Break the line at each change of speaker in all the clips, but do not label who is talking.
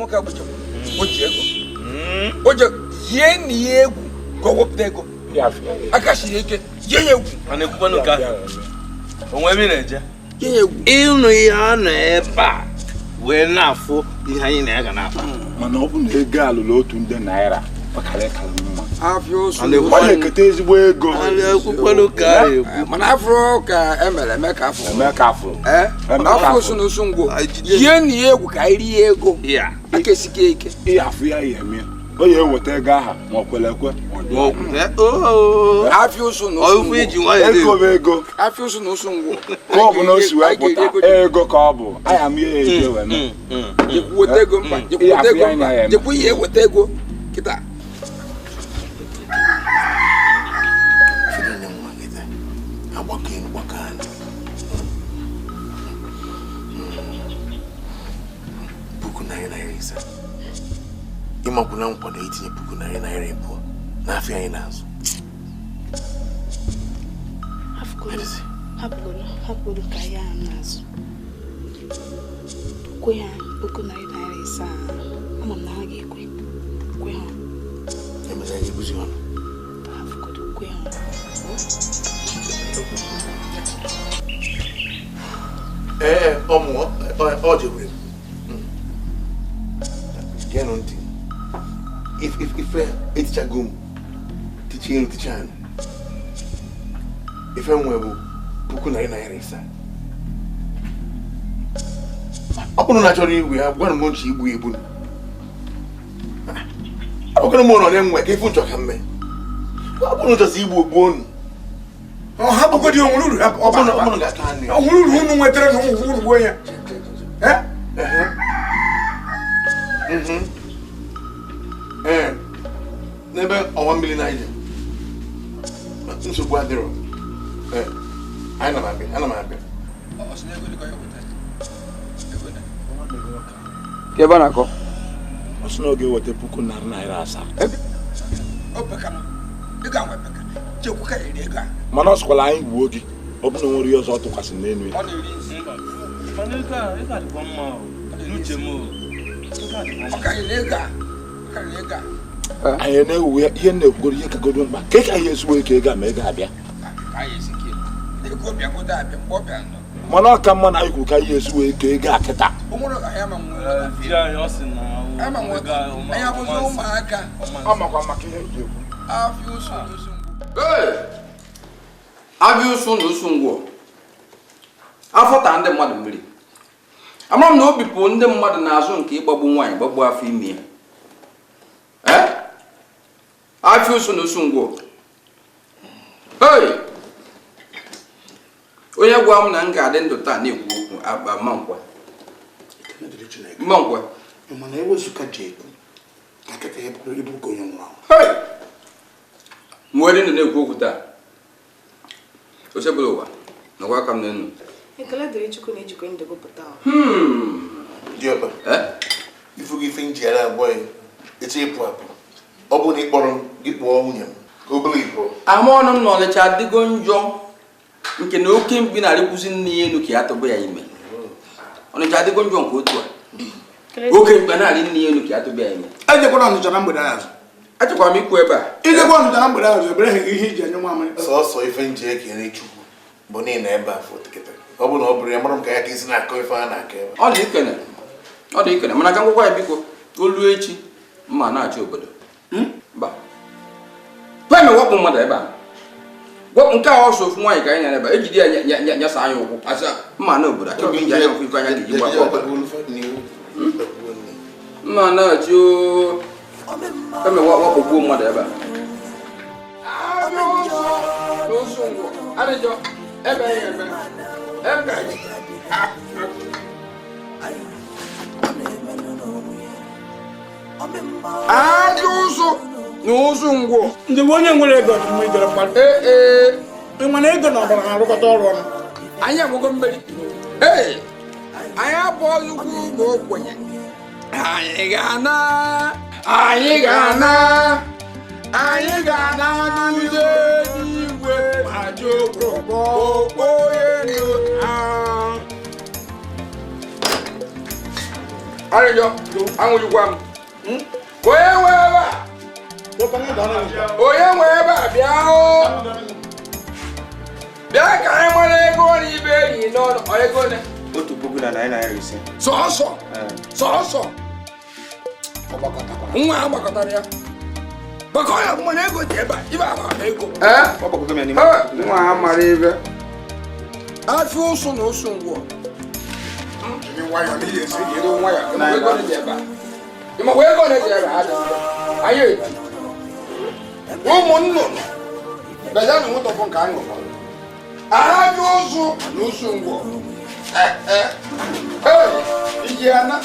Nwoke a o ji ego, o ji yie na ihe egwu ka o wepụta ego. Aka siri ike, yie ya egwu.
A na-ekwukwanụ ka onwe ebe ị na-eje.
Yie ya egwu.
Ịnụ ihe a nọ ebe a wee na-afụ ihe anyị na ya ga na-akpa.
Mana ọ bụ na ego alụrụ ₦1 nde, ọ kara ịkara mma.
Afịa ụsụ.
A na-ekwu-
Ọ na-eketa ezigbo ego.
A na-ekwukwanụ ka a na-ekwu.
Mana afụrụ ka emere eme ka afọ
Eme ka afọ.
Ee,
Eme ka
afọ
afọ.
ụsụ na ụsụ ngwo.
Anyị jide-
Yie na ihe egwu ka anyị rie ego.
Ya.
Aka esike ike.
Ihe afụ ya ya eme. O ya eweta ego aha ma ọ kwere ekwe ma ọ
Ma
jụ.
ọ kwute, oo.
Afịa ụsụ na ụsụ
Ọ ife
ngwo.
iji nwayọọ
Ego
na-ekwu.
bụ ego.
Afịa ụsụ na ụsụ ngwo.
Ka ọ bụ na o si wee
Anyị ga-eri
pụta
ego ji.
ego ka ọ bụ. Anyị ama ihe ya eji wee mee.
Jekwu weta ego mba. Jekwu
Ihe
weta
afụ
ego
ya anyị
mba.
na-eme.
Jekwu ihe weta ego. Kịta.
Ife niile nwa gị taa, agbakọ elu gbakọ ala. ₦1,500. Ịmakwu na nkwado itinye ₦2,000 n'afịa anyị na-azụ. Edezi.
Hapụgodu, hapụgodu ka ihe a na-azụ kwe ha ₦500,000 ahụ. Ama m na ha ga-ekwe, kwe ha.
Emezi anyị ebuzi ọnụ.
Hapụgodu, kwe ha.
Ee, ọ mụọ, ọ jekwere m. Geenụ ntị. Ife etichago m, ticha elu ticha anụ. Ife nwe bụ ₦500,000. Ọ bụrụ na achọrọ igwe ha, gwanụ m nchi igbu egbu. Ọ bụrụ m nọ na-enwe ka ifu nchọ ka mme. Ọ bụrụ na nchọsi igbu ogbu onu.
Ọ hapụgodi, onwere uru
Ọ
ọ
bụrụ na ọ
bara.
bụrụ ga-ata anụ ya.
Onwere uru unu nwetara na ụmụ uru gbuo ya. Eh?
Ee, n'ebe ọwa mmiri Naija, nsogbu adịrọ. Ee, anyị na m abịa, ana m abịa.
Ka ebe a na-akọ.
Ọ sị na ọ ga-eweta ₦700,000.
O pekana. Ego ahụ epeka. Chekwu ka eri ego a.
Mana ọ sịkwala anyị gbuo gị. Ọ bụ na o nwere ihe ọzọ ọ tụkwasị n'elu ya.
Ọ na-eri nsị.
Mana ego a, ego a dịkwa mma o. N'uche m o. Ego a dịkwa
Ọ
mma.
karịrị ego a. Ọ karịrị ego a.
Anyị na-ewu ya ihe na-ekwugoro ihe kagodo mkpa. Ka ka anyị esiwe ike ego a ma ego abịa.
Ka anyị esi ike. Ego bịagodo abịa mgbe ọ bịa nọ.
Mana ọ ka mma na anyị kwuru ka anyị esiwe ike ego a kịta.
O nwere anyị ama nwe.
Di anyị ọ sị na o-
Ama nwe.
ego a, ọma-
Anyị abụzi
ọma nsị.
ụmụaka.
Ọma
Ọ
nsị.
makwa maka ihe eji ekwu.
Afịa ụsụ na ụsụ ngwo. Ee! Afịa ụsụ na ụsụ ngwo. Afọ taa ndị mmadụ mmiri. Amara m na obi pụ ndị mmadụ n'azụ nke ịgbagbu nwaanyị gbagbuo afọ ime ya. Ee? Afịa ụsụ na ụsụ ngwo. Hey! Onye gwa m na m ga-adị ndụ taa na-ekwu okwu akpa mma nkwa.
Ekele dịrị Chineke.
Mma nkwa.
Mana ewezuga ji ekwu ka kịta ịbụ ka onye nwụrụ anwụ.
Hey! Mgbe dị ndụ na-ekwu okwu taa. Osebụla ụwa nọkwa aka m n'enu.
Ekele dịrị Chukwu na ejikwa ndụ gụpụta ahụ.
Diọkpa,
Eh?
ifu gị ife nji ara agwa ya eche ịpụ apụ. Ọ bụrụ na ị kpọrọ m gị kpọọ nwunye m ka o bụrụ ibu.
Ahụ ọnụ m n'Ọnịcha adịgo njọ nke na oke mkpi na-arịkwụzi nne ya elu ka ya tụba ya ime. Ọnịcha adịgo njọ nke otu a. Oke mkpi na-arị nne ya elu ka ya tụba ya ime.
Ejekwala Ọnịcha na mgbede azụ.
Achọkwara m ikwu ebe a.
Ijekwa Ọnịcha na mgbede azụ, ebere ha ihe iji enye nwa amịrị.
Sọọsọ ife nji ekele Chukwu bụ na ị nọ ebe a fụ kịta. Ọ bụrụ na ọ bụrụ ya mara m ka ya ka isi na-akọ ife a na-akọ ebe.
Ọ dị ikene. Ọ dị ikene mana ka m gwakwa ya biko olu echi mma na-achị obodo. Mba. Pemi wakpo mmadụ ebe a. Gwapụ nke a ọsọ ofu nwaanyị ka anyị nyere ebe a ejide ya nyasa anya ụkwụ asa mma na obodo achọghị iji anya ụkwụ ife anya ga-eji gbapụ ọbara. Mma na-achị o eme wakpogbuo mmadụ ebe a. Ajọ ụzụ na ụzụ ngwọ.
Ndị bụ onye nwere ego dị mma ijere mmadụ.
Ee.
Ị ma na ego na ọbara na-arụkọta ọrụ ọnụ.
Anyị enwego mmeri. Ee, anyị abụọla ugwu ụmụ ogbenye. Anyị ga-ana, anyị ga-ana, anyị ga-ana n'ụzọ eluigwe ma jụrụ onye elu. Arịrịọ, anwụjikwa m. Onye nwe ebe a? Onye nwe ebe a bịa o. Bịa ka anyị mara ego na ibe enyi n'ọnụ ọ ego ne.
₦1,500.
Sọọsọ. Sọọsọ. Nwa a gbakọtara ya. Gbakọ ya mana ego dị ebe a, ibe a mara ego. Nwa a mara ebe. Afịa ụsụ na ụsụ ngwọ. Ụmụ nnụnụ bịajanụ nwụtọpụ nke anyị ụfọdụ. Ahịa ụzụ na ụsụ ngwọ. Iji ana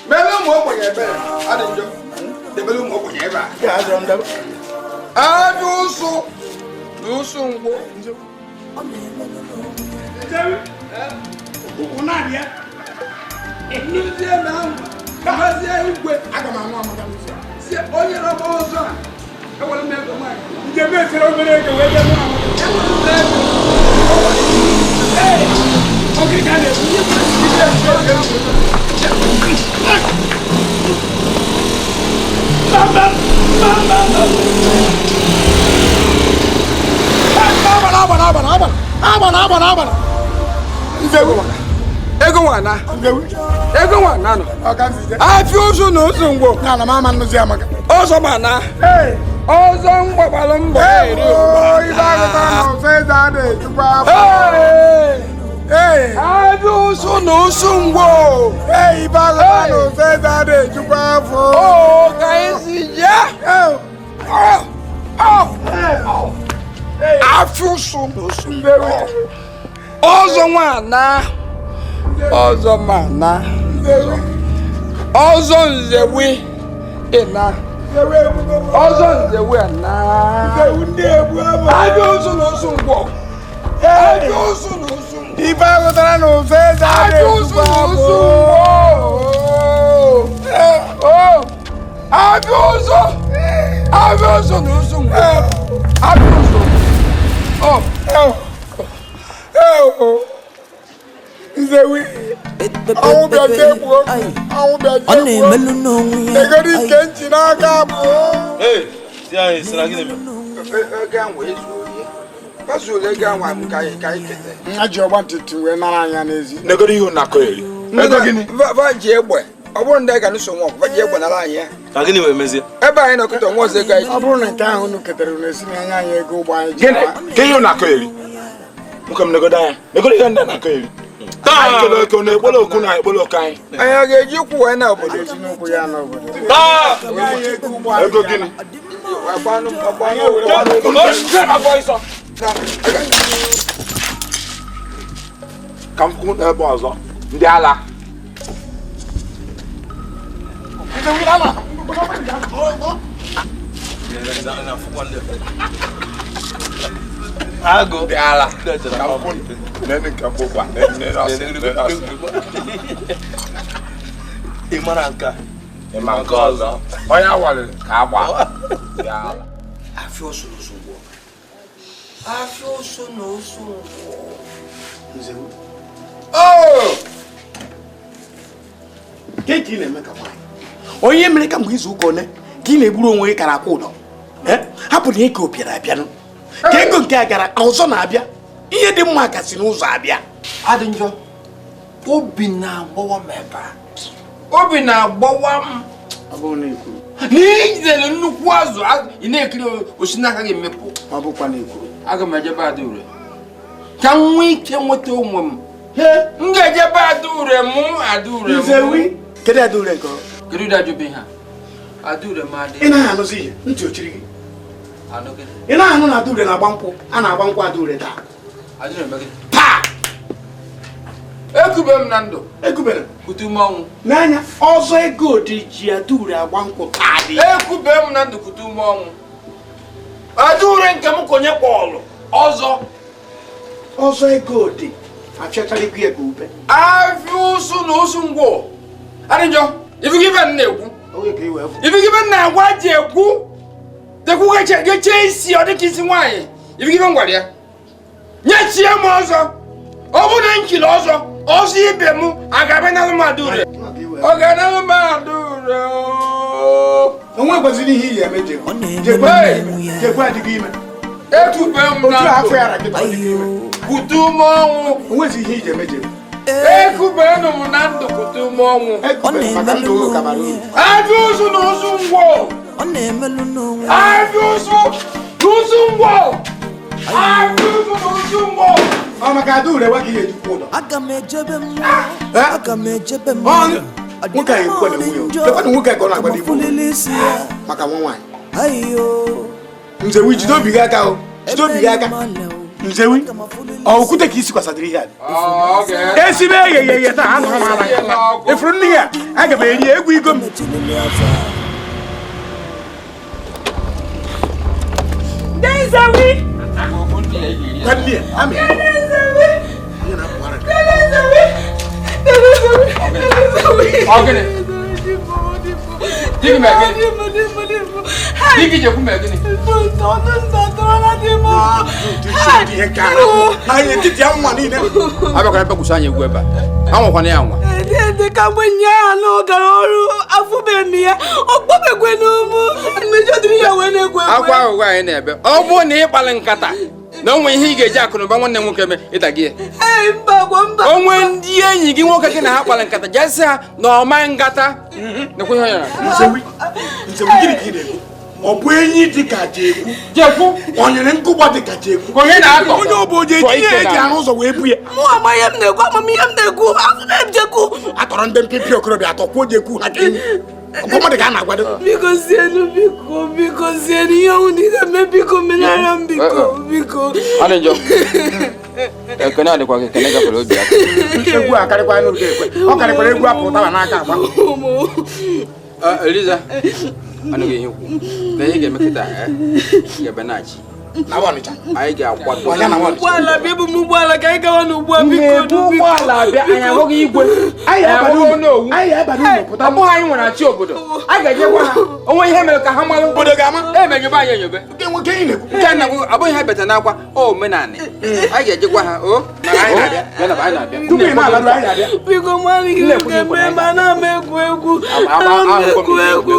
mere ụmụ ogbenye ebere adị njọ debere ụmụ ogbenye ebe a. Ahịa ụzụ na ụsụ ngwọ. Onye na-agba ọzọ a ewere m ego nwaanyị
Njem esere obere ego wee bịa nwa amaka.
Ewere m ego.
Ee, ọkịrịka na-ekwu. Agbana.
Ego nwana. Ego nwana nọ. Afịa ụzụ na ụzụ ngwọ. Ọzọ ma na. Ọzọ mgbagbalụ mbọ eri Afịa ụzụ na ụzụ ngwọ. Oo, ka anyị si jee. Afịa ụzụ na ụzụ ngwọ. Ọzọ nwana. Ọzọ ma na. Ọzọ nzewi ịna. Ọzọ nzewi na. Abịa ụzụ na ụzụ ngwọ. Abịa ụzụ na ụzụ ngwọ.
Ife agụtara na ụzọ eze
Abịa ụzụ na ụzụ ngwọ. Abịa ụzụ. Abịa ụzụ na ụzụ ngwọ. Abịa ụzụ.
Nzewi. Ọnwụ bịa egbuo. Ọnwụ bịa egbuo. Egodi nke nchi n'aka abụọ.
Si anyị sịra gịnị mere?
Ego ahụ ezuo ya. Pazuo ego ahụ ka anyị keta.
Ha ji ọgba ntụtụ wee nara anya n'ezi.
Negoro ihe na-akọ eri. Ego gịnị?
Va ji egbe. Ọ bụrụ ndị ga nso nwa ọgụ, va ji egbe nara anyị ya.
Ka gịnị wee mezie?
Ebe anyị nọkịta nwa ọzọ ego anyị.
Ọ bụrụ na nke ahụ unu ketara unu esi n'anya anyị ego ụgbọ anyị ji.
Gịnị? Ka ihe na-akọ eri. Nwoke m negodo anya. Negoro ihe ndị na-akọ eri. Anyị kele oke na ekpere oku na ekpere oke anyị.
Anyị a ga-eji ụkwụ wee na obodo?
Esi n'ụkwụ ya n'obodo.
Ego gịnị? Ka m kwụ n'ebe ọzọ. Ndị ala.
Agụ.
Ndị ala. Ka m kwụ nene nke mbụ kwa. Nene ọsị.
Ị mara nke a?
Ị ma nke ọzọ. Onye awaliri ka agba. Ndị ala.
Afịa ụsụ na ụsụ ngwọ. Afịa ụsụ na ụsụ ngwọ.
Nzewi.
Oh!
Ke ka ị na-eme ka nwaanyị? Onye mere ka mgbe izu ụka one ka ị na-egburu onwe gị kara akwụ ụdọ. Hapụ na ego bịara abịanụ. Ka ego nke a gara ọzọ na-abịa. Ihe dị mma kasị n'ụzọ abịa.
Adị njọ. Obi na-agbawa m ebe a. Obi na-agbawa m.
Ọ bụrụ na ekwuru.
Na ijidere nnukwu azụ ị na-ekiri osi n'aka gị emepụ.
Ọ bụkwa na ekwuru.
Aga m ejebe Adaure. Ka m nwee ike nweta onwe m. M ga-ejebe Adaure mụ Adaure mụ.
Nzewi. Kedu Adaure nke ọ?
Kedu ụdị ajụjụ ihe a? Adaure m adịghị.
Ị naghị anụzi ihe, ntị ochiri gị. Ị naghị anụ na Adaure na-agba nkwụ, a na-agba nkwụ Adaure taa.
Adaure eme gịnị?
Taa!
Ekube m na ndụ.
Ekubere.
Kute ume ọnwụ.
N'anya, ọzọ ego dị ji Adaure agba nkwụ taa dị.
Ekube m na ndụ kute ume ọnwụ. Adaure nke m konye kpọọlụ. Ọzọ.
Ọzọ ego dị. Achọchara igwe ya ka ube.
Afịa ụsụ na ụsụ ngwọ. Adị njọ. Ifugibe m na-ekwu. Ifugibe m na-agwa ji ekwu. Dekwu gechee isi ọ dịka isi nwaanyị. Ifugibe m gwara ya. Nyechie m ọzọ. Ọ bụrụ na m chiri ọzọ, ọzọ ibe m a ga-abịa n'alụ m Adaure. Ọ ga-analụ m Adaure.
Onwe kwesịrị ihe iyi eme Jekwu. Jekwu adịghị ime.
Etube m na ndụ. Kute ume ọnwụ.
Onwezi ihe iji eme Jekwu.
Ekubenụ m na ndụ kute ume ọnwụ. Abịa ụzụ na ụzụ ngwọ. Abịa ụzụ na ụzụ ngwọ. Abịa ụzụ na ụzụ ngwọ.
Ọ maka Adaure nwa ka ihe ejikwa ụdọ.
Aga m ejebe mmụọ. Aga m ejebe mmụọ.
Nwoke a ekwukwa na nwunye. Lekwa na nwoke a ka ọ na-agwa n'igbo. Maka nwa nwaanyị. Nzewi, jide obi gị aka o. Jide obi gị aka. Nzewi, ọ okwute ka isi kwasadịrị ihe a. Esibe eghe taa anụrụ m ala ya. Efuru nne ya, aga m eri egwu igo m.
Nzewi!
Ogene. Digi me gini. Digi Jekwu me gini. Abịakwara ebe kwụsị anyị egwu ebe a. Anwakwana ya anwa.
Ndị ka mgbe nya na ọ gara ọrụ afụbeghị m ya, ọ kpọbekwe n'ụmụ mmejọ dịrị ya wee na-egwu egwu.
Akwa aghụghọ anyị na-ebe. Ọ bụrụ na ị kpalị nkata na onwe ihe ị ga-eji akụnụba nwanne nwoke mee ịda gị. Onwe ndị enyi gị nwoke gị na ha kpalị nkata jesị ha na ọma ngata.
Nzewi, gịnị ka ị na-ekwu? Ọ bụ enyi dị ka Jekwu.
Jekwu.
O nyere nkụgba dị ka Jekwu.
Onye na-atọ.
Onye ọ bụ oje etinye eji arụ ụzọ wee bu ya.
Mụ ama ihe m na-ekwu, amamihe m na-ekwu, afụbeghị m Jekwu.
Atọrọ ndị mpịpị okorobịa atọ kwuo Jekwu ha ka enyi. Ọ mmadụ ka a na-agwado.
Biko sienu, biko, biko sienu, ihe ọnwụ na ị ga-eme, biko menara m, biko, biko.
Adị njọ. Ekene adịkwa ka ekene gafere obi aka.
Egwu a karịkwa n'oge ekwe. Ọ karịkwara egwu apụ ụtaba n'aka agba.
Eliza, anụghị ihe kwu. Na ihe ga-eme kịta, ga-ebe na-achị. Anyị ga-akwado.
Ụgbọala bịa, ebu m ụgbọala ka anyị gawa n'ugbu a, biko.
Ụgbọala bịa, anyị ahụghị igwe. Anyị ahụghị onowu. Ọ bụghị anyị nwere achị obodo. A ga-eje gwa ha. Onwe ihe mere ka ha mara.
Obodo ga-ama.
Emeghebe anyị enyobe. Nke a na-agwa abụghị ha beta n'akwa o omenanị. Anyị ga-eje gwa ha o. Anyị na-abịa.
Tupu ị na-alarụ anyị abịa.
Biko mmadụ ihe ga-eme ma na m egwu egwu. Ana m egwu egwu.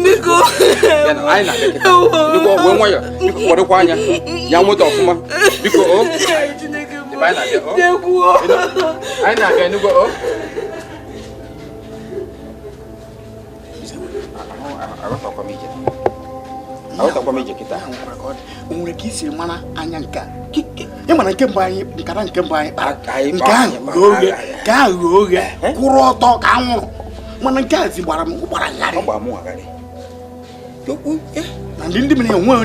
Biko.
Anyị na-abịa kịta. Biko wee nwayọọ. Biko kwadokwa anya. Ya moto ọfụma. Biko o. Anyị na-abịa Enugu o. Aghọtakwa m ije kịta.
O nwere ka i siri mara anya nke a. Ị mara nke mbụ anyị nkata nke mbụ anyị kpara nke ahụ ghee oghe ka ahụ ghee oghe kwụrụ ọtọ ka anwụrụ mana nke a zi gbara m gbara ngharị. Na ndị mere onwe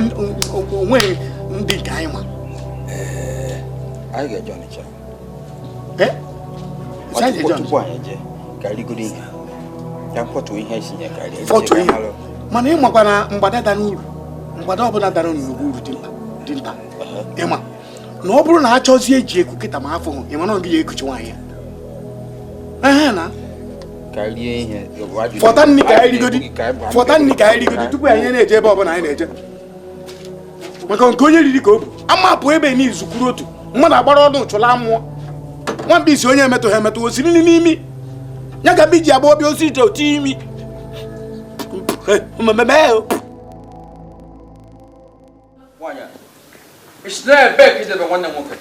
ndị nke anyị ma.
Anyị ga-eje Ọnịcha.
Tupu
anyị eje ka rigoro ihe. Ya mkpọtụ ihe esi nye karịa.
Fọtụ ihe. Mana ị makwa na mgbada dara uru. Mgbada ọbụla dara uru uru dị nta. Ịma na ọ bụrụ na a chọzie eji ekwu kịta ma afọ hụ ịma na ọ gị ya ekuchi nwaanyị ya. Ehe na. Fọta nni ka anyị rigodi. Fọta nni ka anyị rigodi tupu anyị na-eje ebe ọbụla anyị na-eje. Maka nke onye riri ka o bu. Amapụ ebe n'izu kwuru otu. Mmadụ agbara ọdụ chụla mmụọ. Nwamba isi onye emetụghị emetụ osiri nri n'imi. Ya ka bi ji agba ọbịa osi ite otu imi.
Isi na-ebe ka idebe nwanne m nwoke.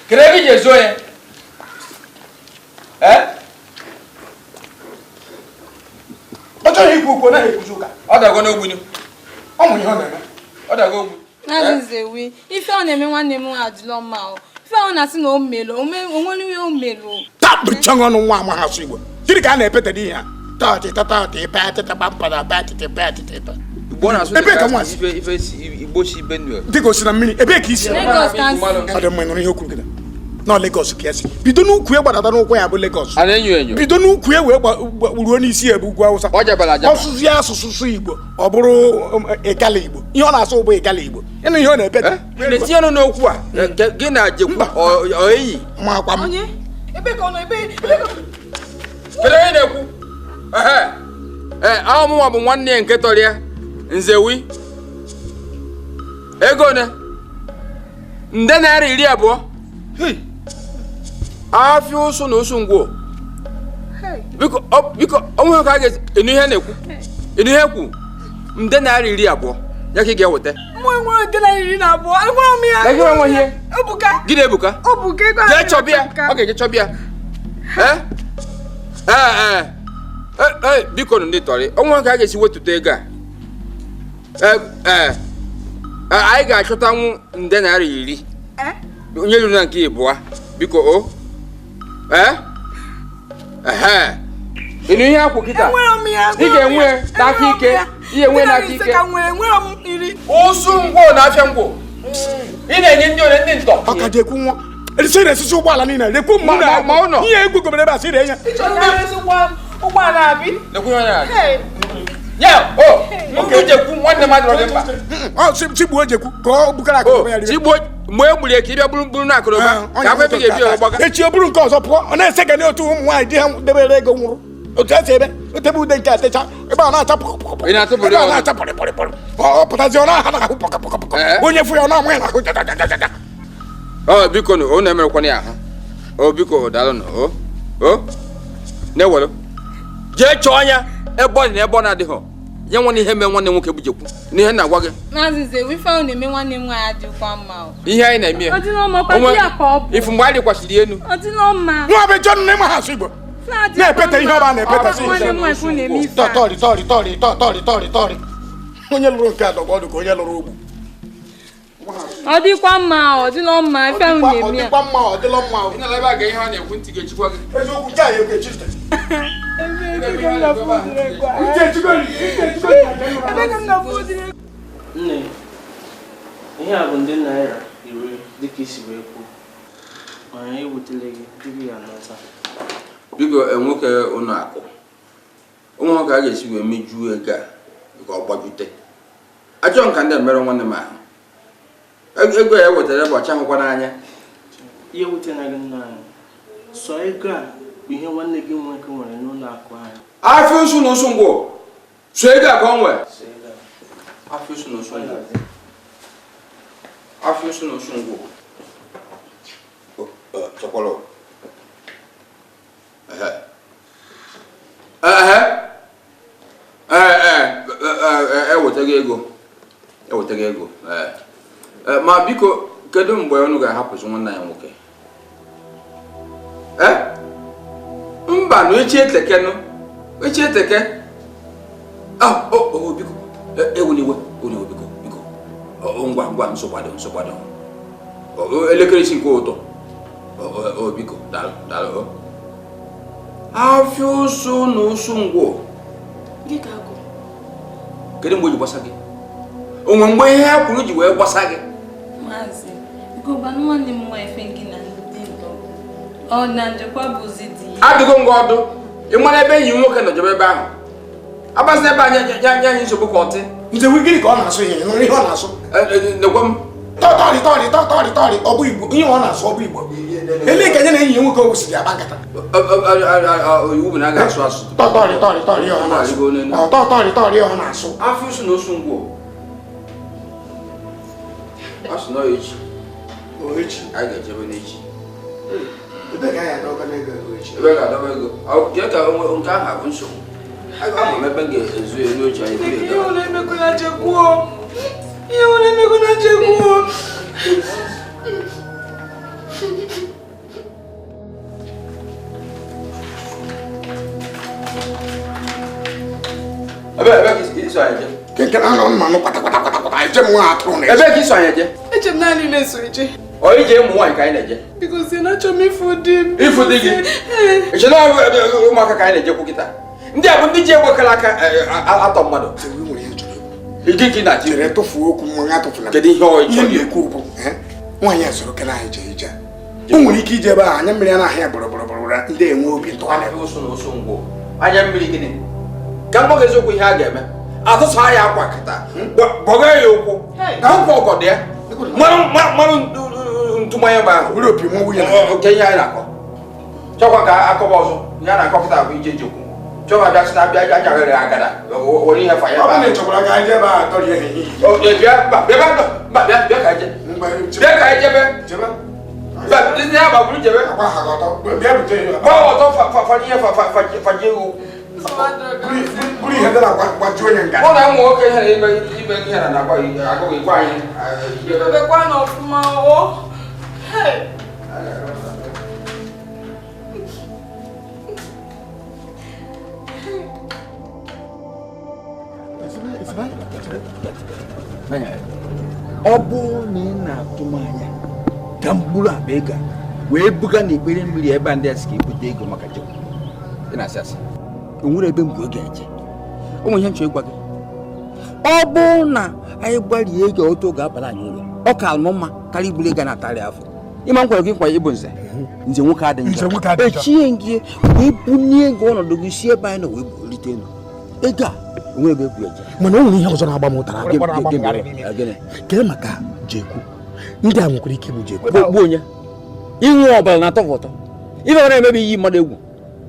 Kedu ebe iji ezo ya?
Ọ chọghị ikwu okwu, ọ naghị ekwuzi ụka.
Ọ dago n'ogbunu.
Ọ mụ ihe ọ na-eme.
Ọ dago ogbu.
Nzewi, ife ọ na-eme nwanne m adịlọ mma o. Ife ọ na-asị na o melu, onwere ihe o melu.
Tabụcha ọnụ nwa amaghị asụ Igbo. Gịnị ka a na-epete n'ihe a? Taatị taatị patịta pampada patịtị patịtị pa. Ebe ka nwa si?
Igbo si Benue.
Dịka o si na mmiri, ebee ka isi?
Lagos ka nsi.
Ọ dị mma, ị nụrụ ihe o kwuru kịta. Na Lagos ka ya si. Bido n'ukwu ya gbadata n'ụkwụ ya bụ Lagos.
A na-enyo enyo.
Bido n'ukwu ya wee ruo n'isi ya bụ ugwu Awụsa.
Ọ jabara ajaba.
Ọsụsụ ya asụsụ Igbo, ọ bụrụ ịgala Igbo. Ihe ọ na-asụ bụ ịgala Igbo. Ịnụ ihe ọ na-epete.
Na-etinye ọnụ n'okwu a. Gị na Jekwu ọ enyi.
Ma akwa m.
Onye? Ebe ka ọ nọ ebe ka
Kedu onye na-ekwu? Ee, ọmụnwa bụ nwanne ya nke tọrọ ya. Nzewi. Ego one? Nde naira 20. Afịa ụsụ na ụsụ ngwọ. Biko biko onwe ka a ga-enu ihe na-ekwu. Enu ihe kwu. Nde naira 20 ya ka ị ga-eweta.
Mụ enwere nde naira 20. Enwere m ya.
Ego enweghị ihe.
Ebuka.
Gịnị Ebuka?
Ebuka ego.
Jee chọbịa. Ọ ga-eje chọbịa. Ee. Ee biko ndị tọrị. Onwe ka a ga-esi wetụta ego a. Ee. Anyị ga-achọtanwu nde naira 10. Onye ruru na nke ịbụa. Biko o. Ee? Ehe. Inu ihe akwụ kịta. Ị ga-enwe n'aka ike. Ị ga-enwe n'aka ike. Ụsụ ngwọ na afịa ngwọ. Ị na-enye ndị ole ndị ntọ.
Ọ ka ji ekwu nwa. Erisi na-esisi ụgbọala niile. Lekwu mma ma ụnọ. Ihe egwu gobere ebe a sị na-enye.
Ụgbọala abi.
Lekwu ihe onye na-adị. Ya o. Ndị jekwu nwanne m adịrọ dị mkpa.
Ọ sigbuo jekwu ka ọ bukara akụnụba ya.
Sigbuo mgbe e gburu ya ka ị bịa buru na akụnụba. Ka afọ ebe ga-ebi ya ọgbaga.
Echi o buru nke ọzọ pụọ. Ọ na-ese ga n'otu ụmụ nwaanyị di ha debere ego nwụrụ. Otu esi ebe otebe ude nke atecha ebe a na-acha pọkọpọkọ. Ebe a na-acha pọrịpọrịpọrị. Ọ pụtazi ọ na-aha n'ahụ pọkọpọkọ. Onye fụ ya ọ na-amụ ya n'ahụ jajajajaja.
Ọ biko nụ, ọ na-emerekwana ya ahụ. O biko daalụ nụ. O na-ewere. Jee chọọ ya ebe ọ dị na ebe ọ na-adịghọ. Nye nwanne ihe mee nwanne nwoke bụ jekwu. N'ihe na-agwa gị.
Maazị Nze, ife ahụ na-eme nwanne m nwaanyị adịkwa mma o.
Ihe anyị na-eme ya.
Ọ dịla mma kwa di ya ka ọ bụ.
Ifu mgbe anyị dịkwasịrị elu.
Ọ dịla mma.
Nwa bụ John na ịma ha asụ Igbo. Na-epeta ihe ọba na-epeta tọrị tọrị tọrị tọrị tọrị tọrị. Onye lụrụ nke a dọgba ọdụ ka onye lụrụ ogbu.
Ọ dịkwa mma ọ dịla mma ife ahụ na-eme ya.
Ọ dịkwa mma ọ dịla mma.
Ị nọrọ ebe a ga ihe ọ na-ekwu ntị ga-echikwa gị.
Eziokwu nke a ya oge chiste.
Nne, ihe a bụ nde naira 10 dịka isi wee kwuo. Mana ewutele gị dịrị ya nata.
Biko nwoke ụlọ akụ. Ụmụ nwoke a ga-esi wee mejuo ego a ka ọ gbajute. Achọghị m ka ndị mere nwanne m ahụ. Ego ya wetara ebe ọcha hụkwa n'anya.
Ihe wetara gị nna anyị. Sọ ego a bụ ihe nwanne gị nwoke nwere n'ụlọ akụ anyị.
Afọ ụsụ na ụsụ ngwọ. So ego a ka ọ nwere. Afọ ụsụ na ụsụ ngwọ. Afọ ụsụ na ụsụ ngwọ. Chekwala. Ewetaghị ego. Ewetaghị ego. Ma biko kedu mgbe unu ga-ahapụzi nwanne ya nwoke? Mba nụ echi eteke nụ. Echi eteke. Oh biko. Ewuniwe biko biko. Ngwa ngwa nsogbu nsogbu. Elekere isi nke ụtọ. Biko daalụ daalụ. Afịa ụsụ na ụsụ ngwọ. Kedu mgbe o ji gbasa gị? Onwe mgbe ihe a kwuru ji wee gbasa gị?
Maazị, biko gbanụ nwanne m nwaanyị ife gị na ndị ntọ. Ọ na njikwa bụzi di ya.
Adịgo ngwa ọdụ. Ị mara ebe enyi nwoke nọ jebe ebe ahụ. Agbazina ebe anyị nye anyị nsogbu ka ọtị.
Nze gịnị ka ọ na-asụ ihe? Nụrụ ihe ọ na-asụ.
Nekwe m.
Tọrị tọrị tọrị tọrị ọ bụ Igbo. Ihe ọ na-asụ ọ bụ Igbo. Elee ka nye na enyi ya nwoke o siri akpa nkata.
Iwu bụ na a ga-asụ asụ.
Tọrị tọrị tọrị ọ na-asụ. Tọrị tọrị ọ na-asụ.
Afọ ụsụ na ụsụ ngwọ. Asụ na echi.
Echi.
Anyị ga-ejebe n'echi.
Ebe ka anyị adọba ego echi.
Ebe ga-adọba ego. Jee ka nke ahụ abụ nsogbu. Aga m ebe m ga-ezu elu oche anyị.
Ihe ụlọ emego na jekwuo. Ihe ụlọ emego na jekwuo.
Ebe ka iso anyị jee.
Nke na anọ mmanụ kwata kwata kwata kwata eche m nwa atụrụ na
Ebe ka iso anyị jee.
Eche m naanị na-eso eje.
Ọ ije ụmụ nwaanyị ka anyị na-eje.
Biko si na achọ m ịfụ di m.
Ịfụ di gị? Eche na ụmụaka ka anyị na-ejekwu kịta. Ndị a bụ ndị ji egbe kara aka atọ mmadụ.
Chere tụfuo okwu mmanya atụfuna.
Kedu ihe ọ
chọrọ ikwu bụ nwaanyị a soro kene anyị jee ije. O nwere ike ije ebe a anya mmiri anaghị ya bụrụbụrụbụrụ ndị enwe obi ntụgharị.
Anya mmiri gịnị? Ka m gwa gị eziokwu ihe a ga-eme. Atụsa ya akwa kịta. Gbọgọ ya ụkwụ. Ụkwụ ọgọdọ ya. Mmanụ ntụmanya mgbe ahụ.
Were opi mụ nwunye.
Nke ihe anyị na-akọ. Chọkwa ka akọba ọzọ. Ihe a na-akọ kịta bụ ije jekwu. Chọkwa bịa sị na abịa ajaghịrị agada. Were ihe fanye ebe ahụ.
Ọ bụ na ị chọkwara ka anyị jee ebe ahụ atọrọ ihe ehihie.
Bịa bịa bịa ka anyị jee. Bịa ka anyị jebe. Ndị ya gbaburu jebe. Gba ọtọ fanye faje egwu.
Buru ihe dị na gbajuo onye nga.
Ọ na ụmụ nwoke ihe na ime ihe na na-agba agụghị gwa anyị.
Bebekwa na ọfụma o. Hey.
Ọ bụrụ na ị na-atụ m anya ka m buru akpa ego a wee buga n'ikpere mmiri ebe a ndị a sị ka ebute ego maka njem, ị na-asị asị o nwere ebe m bụ oge eje. O nwere ihe m chọrọ ịgwa gị. Ọ bụrụ na anyị gbarie ego otu oge abara anyị uru, ọ ka alụ mma karịa iburu ego na-atarị afọ. Ịma m kwere gị nkwa ịbụ nze nze nwoke adị njọ, echie gị wee bunie ego ọnọdụ gị si ebe anyị nọ wee bulite elu ego a onwere ebe ebu eje.
Mana o nwere ihe ọzọ na-agba m ụtara. Kee maka Jekwu, ndị a nwekwara ike igbu Jekwu.
Gbuo onye ịṅụ ọbara na-atọ ụtọ. Ife ọ na-emebi iyi mmadụ egwu.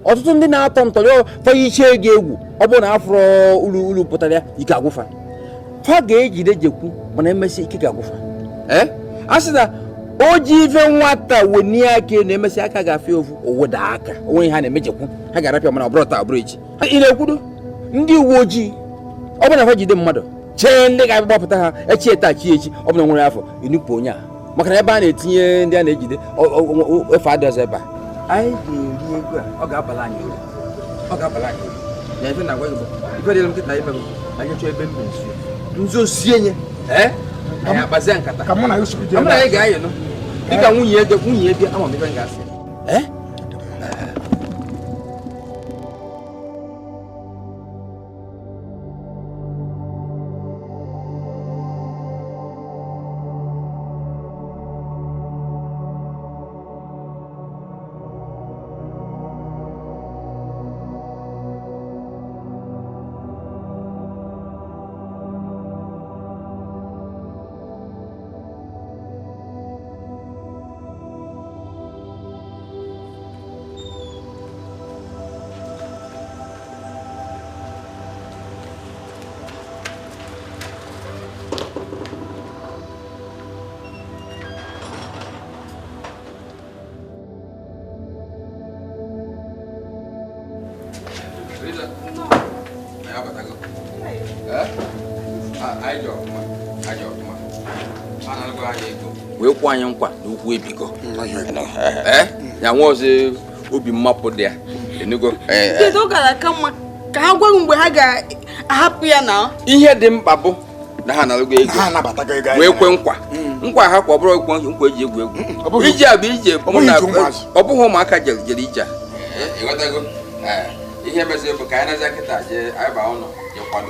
Ọtụtụ ndị na-atọ ntọrọ fanye gị egwu, ọ bụrụ na afọrọ uru uru pụtara ya ike agwụfa. Fa ga-ejide Jekwu mana emesị ike ga-agwụfa. Ee, a sị na o ji ife nwata wenie aka na emesị aka ga-afịa ofu oweda aka onwe ihe ha na-eme Jekwu, ha ga-arapịa mana ọ bụrụ taa ọ bụrụ echi. Ị na-ekwudo ndị uwe ojii ọ bụrụ na fa jide mmadụ chee ndị ga-agbapụta ha echi taa chi echi, ọ bụla nwere afọ enupụ onye a, maka na ebe a na-etinye ndị a na-ejide efe adịghịzị ebe a. Anyị ga-eri ego a, ọ ga-abala anyị uru, ọ ga-abala anyị uru. Na ife na-agwa gị bụ ife dịrị m nkịta ime bụ anyị chọọ ebe mbe nzu nzu sie nye, ee anyị akpazie nkata
ka mụ na Yusuf jee.
Mụ na anyị ga-ayị nụ dịka nwunye ego nwunye bịa ama m ife m ga-asị. Ee wee kwụ anyị nkwa na ukwu ebigo ya nwa ọzọ obi mmapụ dị ya enugo.
Kedu gara aka mma ka ha gwa mgbe ha ga-ahapụ ya na
ihe dị mkpa bụ na ha na-alụgo ego wee kwe nkwa nkwa ha kwa ọ bụrụ nkwa eji egwu egwu ije a bụ ije ọ bụghị ụmụaka jere ije a. Ịghọtago ihe meziri bụ ka anyị nazi kịta jee anyị baa ụlọ jee kwado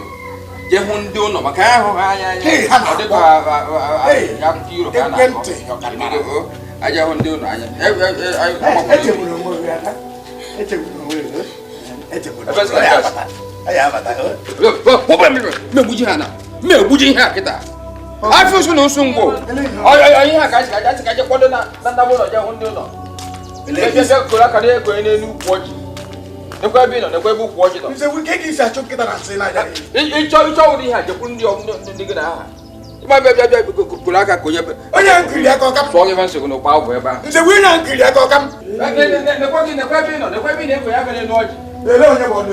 jee hụ ndị ụlọ maka anyị ahụ ha anya anya ọ dịka akụkọ iro ka a na-akọ aja hụ ndị ụlọ anya. Megbuji ihe a kịta afọ usu na usu ngwụ ihe a ka anyị ka je kwado na ndaba ụlọ jee hụ ndị ụlọ koro aka na-ego n'elu ukwu ọjị. Nekwa ebe ị nọ, nekwa ebe ukwu ọjị nọ. Ịchọ ụdị ihe a jekwuru ndị gị na aha. Ịma bịa bịa bịa koro aka ka onye
onye nkiri aka ọka m.
Sụọ gị nsogbu n'ụkpa ahụ ebe ahụ.
Nze onye nkiri aka ọka m.
Nekwa gị nekwa ebe ị nọ, nekwa ebe ị na-ekwe ya n'elu ọjị.
Ele onye bụ ọnụ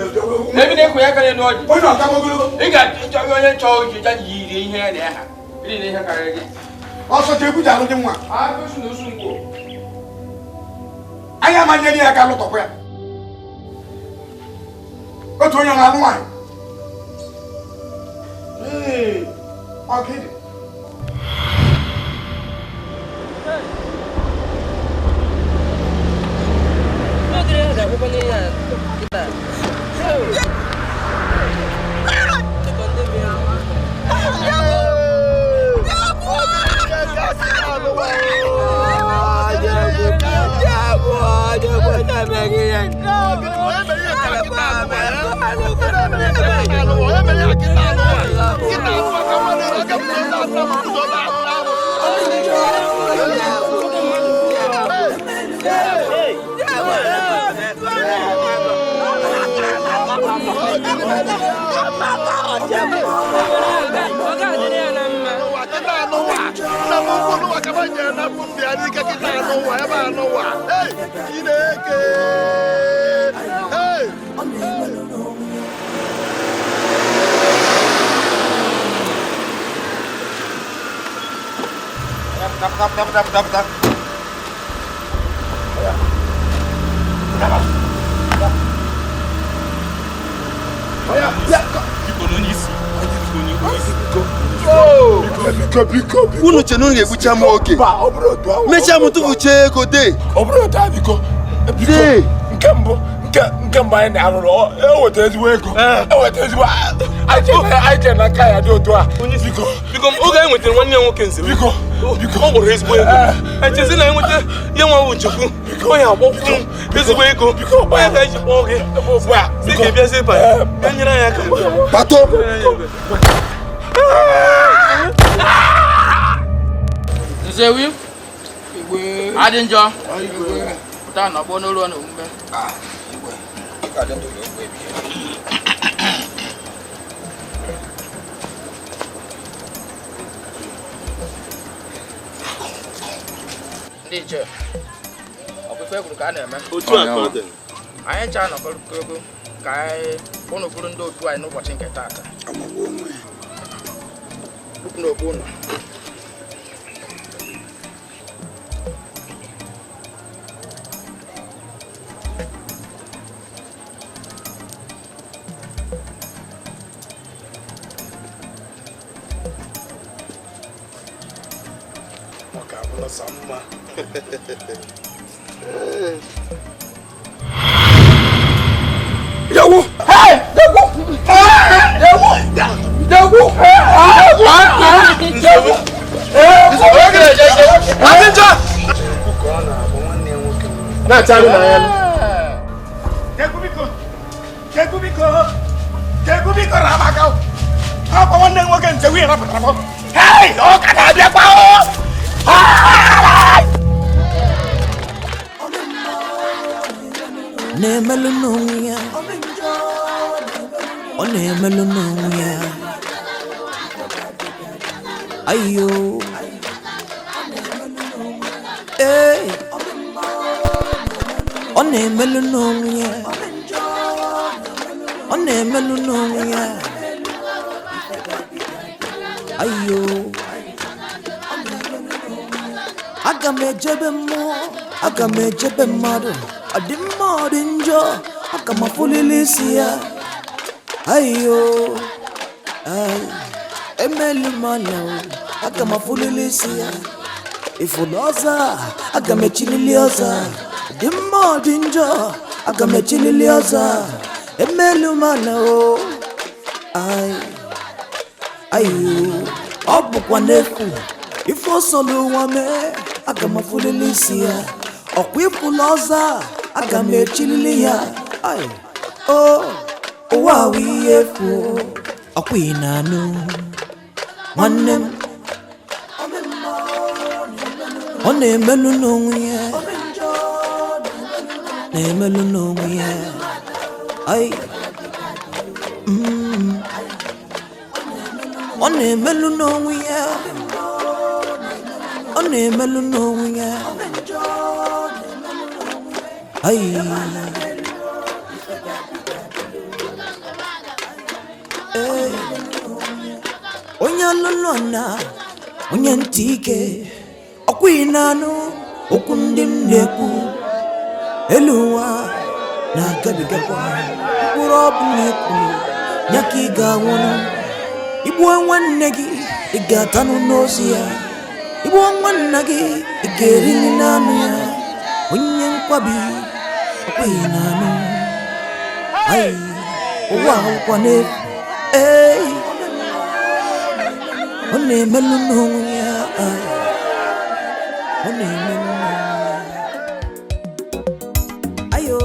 ebe ị na-ekwe ya n'elu ọjị.
Onye ọka m ogologo.
Ị ga-achọ onye chọọ oji ja ji yiri ihe ya na ya ha. Iri na ihe karịrị gị.
Ọsọ Jekwu ji alụ dị nwa.
Afọ usu na usu ngwo.
Anyị amanyere ya aka lụtọkwa ya. Otu onye na-alụ nwaanyị. Ee, ọ gịnị?
Nna m ukwu n'ụwa ka m ji anapụ ndị ya n'ike kịta n'ụwa ebe a n'ụwa. Hey, Chineke! Hey!
Pụta, pụta, pụta, pụta.
Unu che na unu ga-egbucha m oge mechaa m tụfuchie ego dee.
Ọ bụrụ otu a, biko, biko, nke mbụ anyị na-arụrụ, eweta ezigbo ego, eweta ezigbo. Anyị chere na nka ya dị otu a, biko.
Biko, oge anyị nwetara nwanne ya nwoke nze,
biko, biko,
ọ gbọrọ ezigbo ego. Anyị chezi na anyị nweta ihe nwa bụ Nchekwu, onye agbọkwụ ezigbo ego, onye ka anyị ji kpọọ gị sị ka ị bịazie ebe a bịa nyere anyị aka.
Bato.
Nzewi adị njọ pụta n'ọgbọ n'olu na omume. Ndị iche ọkpụkpe kwuru ka a na-eme.
Otu a ka ọ dị.
Anyị ncha nọkọrọgo ka anyị ụnụ bụrụ ndị otu anyị n'ụbọchị nke taata. Kpụpụ n'okpu ụnụ.
Yawo! Hey! Yawo! Yawo! Yawo! Yawo!
Na-acha na ya.
Kekubiko! Kekubiko na-amaka! Akwa nwanne nwoke nze wee rapụtara m. Hey! Ọ ka na-abịakwa o!
Na-emelụ n'onwe ya, ọ na-emelụ n'onwe ya, ayo, ee, ọ na-emelụ n'onwe ya, ọ na-emelụ n'onwe ya, ayo. Aga m ejebe mmụọ, aga m ejebe mmadụ, ọ dị mma ọ dị njọ, aga m afụlili isi ya. Ayo, ay, emelu m anya o, aga m afụlili isi ya. Ifụlụ ọzọ, aga m echilili ọzọ, ọ dị mma ọ dị njọ, aga m echilili ọzọ, emelu m anya o. Ay, ayo, ọ bụkwa n'efu. Ife ọsọ n'ụwa mee, aga m afụlili isi ya. Ọkwa ịfụlụ ọzọ, aga m echilili ya. Ai, o, ụwa awụ ihe efu. Ọkwa ị na-anụ nwanne m, ọ na-emelụ n'onwe ya, na-emelụ n'onwe ya. Ai, ọ na-emelụ n'onwe ya, ọ na-emelụ n'onwe ya. Ai. Ee, onye alụlụ na onye ntị ike, ọkwa ị na-anụ okwu ndị m na-ekwu. Elu ụwa na-agabigakwa, mkpụrụ ọbụla ekwuru ya ka ị ga-anwụnụ. Igbuo nwanne gị, ị ga-atanụ n'ozu ya. Igbuo nwanna gị, ị ga-erili n'anụ ya. Onye nkwabi, ọkwa ị na-anụ. Ai, ụwa akwụkwọ n'efu. Ee, ọ na-emelụ n'onwe ya. Ai, ọ na-emelụ n'onwe ya. Ayo,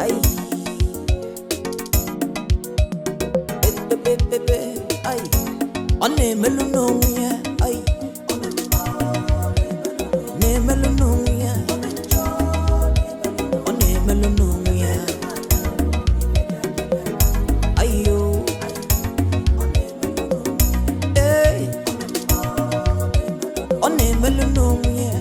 ai, pepepepe, ai, ọ na-emelụ n'onwe ya. Ai, na-emelụ n'onwe ya, ọ na-emelụ n'onwe ya. Ayo, ee. na-emelụ n'onwe ya.